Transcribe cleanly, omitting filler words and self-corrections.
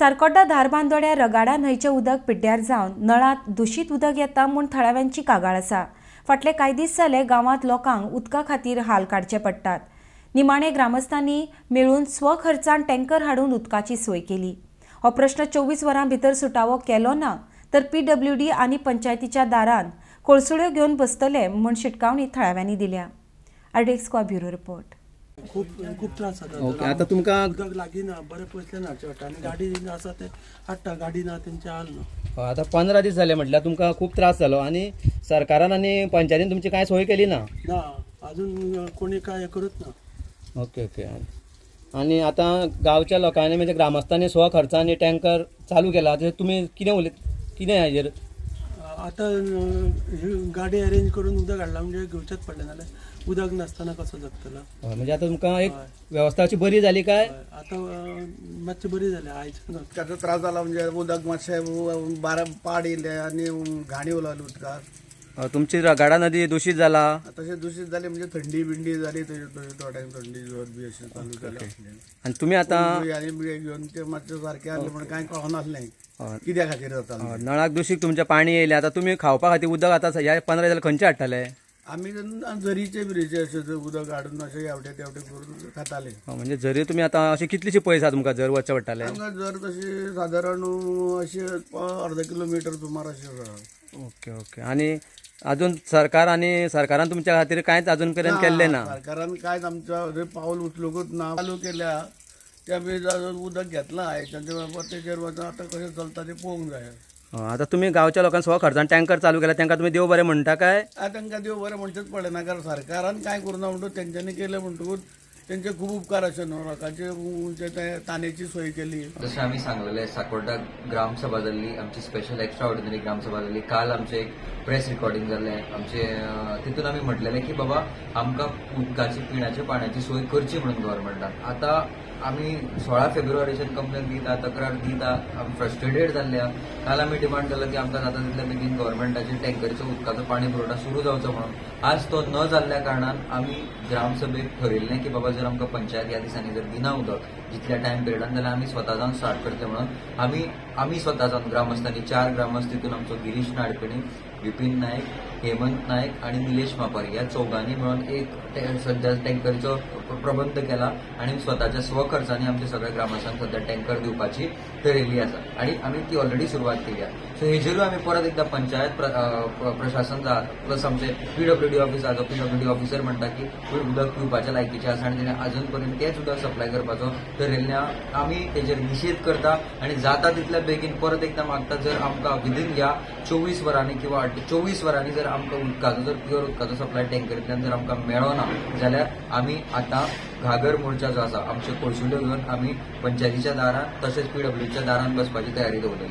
सारकोड्डा धारबांदोड्या रगाडा न्हंयचें उदक पिड्ड्यार जावन नळांत दुशीत उदक येता म्हूण थळाव्यांची कागाळ आसा. फाटले कांय दीस जाले गांवांत लोकांक उदका खातीर हाल काडचे पडटात. निमाणे ग्रामस्थांनी मेळून स्वखर्चान टँकर हाडून उदकाची सोय केली. हो प्रश्न 24 वरां भितर सुटावो केलो ना तर पीडब्ल्यूडी आनी पंचायतीच्या दारान कोळसुळ्यो घेवन बसतले म्हूण शिटकावणी थळाव्यांनी दिल्या. RDX bureau report. खूब खूब त्रास जाता. ओके, आता तुमकां उदक लागीं ना, बरें पयसल्यान हाडचें पडटा आनी गाडी आसा ते हाडटा, गाडी ना तेंचे हाल ना. आता 15 दीस जाले म्हटल्यार तुमकां खूब त्रास जालो आनी सरकारान आनी पंचायतीन तुमची कांय सोय केली ना? ना, अजून कोणी काय करत ना. Okay okay. आनी आतां गांवच्या लोकांनी म्हणजे ग्रामस्थांनी स्वखर्चानी टँकर चालू केला, तर तुमी कितें उलयत कितें हाजेर? आतां गाडी अरेंज करून उदक हाडला म्हणजे घेवचेंच पडलें, नाल्यार उदक नासतना कसो जगतलो. म्हणजे आतां तुमकां एक वेवस्था अशी बरी जाली काय? आतां मातशी बरी जाली आयज. ताचो त्रास जाला म्हणजे उदक मातशें बारा पाड येयलें आनी घाणी उरली उदकाक. तुमची रगाडा नदी दूषित जाला? तशें दूषित जाली म्हणजे थंडी बिंडी जाली, थोड्यांक थंडी जोर बी अशें चालू जालें. आनी तुमी आतां आनी घेवन ते मातशें सारकें आहलें म्हण कांय कळनासलें कित्या खातीर जाता. नळाक दुशीक तुमचें पाणी येयलें, आतां तुमी खावपा खातीर उदक आतां ह्या 15 दिसांनी खंयचें हाडटले? आमी झरीचे बिरीचे अशें उदक हाडून अशें हेवटे तेवटे करून खाताले. म्हणजे झरी तुमी आतां अशी कितलीशी पयस आसा तुमकां झर वचचें पडटालें? आमकां झर तशी सादारण अशें अर्द किलोमिटर सुमार अशें आसा. Okay okay. आनी अजून सरकार आनी सरकारान तुमच्या खातीर कांयच अजून पर्यंत केल्लें ना? सरकारान कांयच आमच्या पावल उचलूंकच ना. चालू केल्या त्या बी उदक घेतलां आयच्यान तेचेर आतां कशें चलता तें पळोवंक जाय. आतां तुमी गांवच्या लोकांक स्वखर्चान टँकर चालू केला, तांकां तुमी देव बरें म्हणटा काय? तांकां देव बरें म्हणचेच पडलें ना, कारण सरकारान कांय करूं ना म्हणटकूच तेंच्यांनी केलें म्हणटकूच तेंचे खूब उपकार अशें न्हू, लोकांचे तानेची सोय केली. जशें आमी सांगलेलें, साकोड्डा ग्रामसभा जाल्ली, आमची स्पेशल एक्स्ट्रा ऑर्डिनरी ग्रामसभा जाल्ली. काल आमचें एक प्रेस रिकॉर्डिंग जाल्लें आमचें, तितून आमी म्हटलेलें की बाबा आमकां उदकाची पिण्याच्या पाण्याची सोय करची म्हणून गव्हर्मेंटान. आतां आमी 16 फेब्रुवारीच्यान कंप्लेन दिता, तक्रार दिता, आमी फ्रस्ट्रेटेड जाल्ले आहा. काल आमी डिमांड केलो की आमकां जाता तितल्या बेगीन गव्हर्मेंटाचे टँकरीचो उदकाचो पाणी पुरवठा सुरू जावचो म्हणून. आज तो न जाल्ल्या कारणान आमी ग्रामसभेक ठरयल्लें की बाबा जर आमकां पंचायत ह्या दिसांनी जर दिना उदक जितल्या टायम पिरियडान जाल्यार आमी स्वता जावन स्टार्ट करतले म्हणून आमी स्वता जावन ग्रामस्थांनी 4 ग्रामस्थ, तितून आमचो गिरीश नाडकर्णी, विपीन नायक, हेमंत नायक आनी निलेश मापारी ह्या चौगांनी मेळून एक सद्या टँकरीचो प्रबंध केला आनी स्वताच्या स्वखर्चानी आमच्या सगळ्या ग्रामस्थांक सद्या टँकर दिवपाची ठरयल्ली आसा आनी आमी ती ऑलरेडी सुरवात केली आसा. सो हेजेरूय आमी परत एकदां पंचायत प्रशासन प्लस आमचे पीडब्ल्यूडी ऑफिस आसा, पीडब्ल्यूडी ऑफिसर म्हणटा की उदक पिवपाच्या लायकीचें आसा आनी तेणें अजून पर्यंत तेंच उदक सप्लाय करपाचो ठरयल्लें आसा. आमी तेजेर निशेध करता आनी जाता तितल्या बेगीन परत एकदां मागता, जर आमकां विदीन ह्या 24 वरांनी किंवा 24 वरांनी जर आमकां उदकाचो जर प्युअर उदकाचो सप्लाय टँकरींतल्यान जर आमकां मेळ्ळो ना जाल्यार आमी आतां घागर मोर्चा जो आसा आमचे कोळसुल्यो घेवन आमी पंचायतीच्या दारान तशेंच पीडब्ल्यूच्या दारान बसपाची तयारी दवरलेली.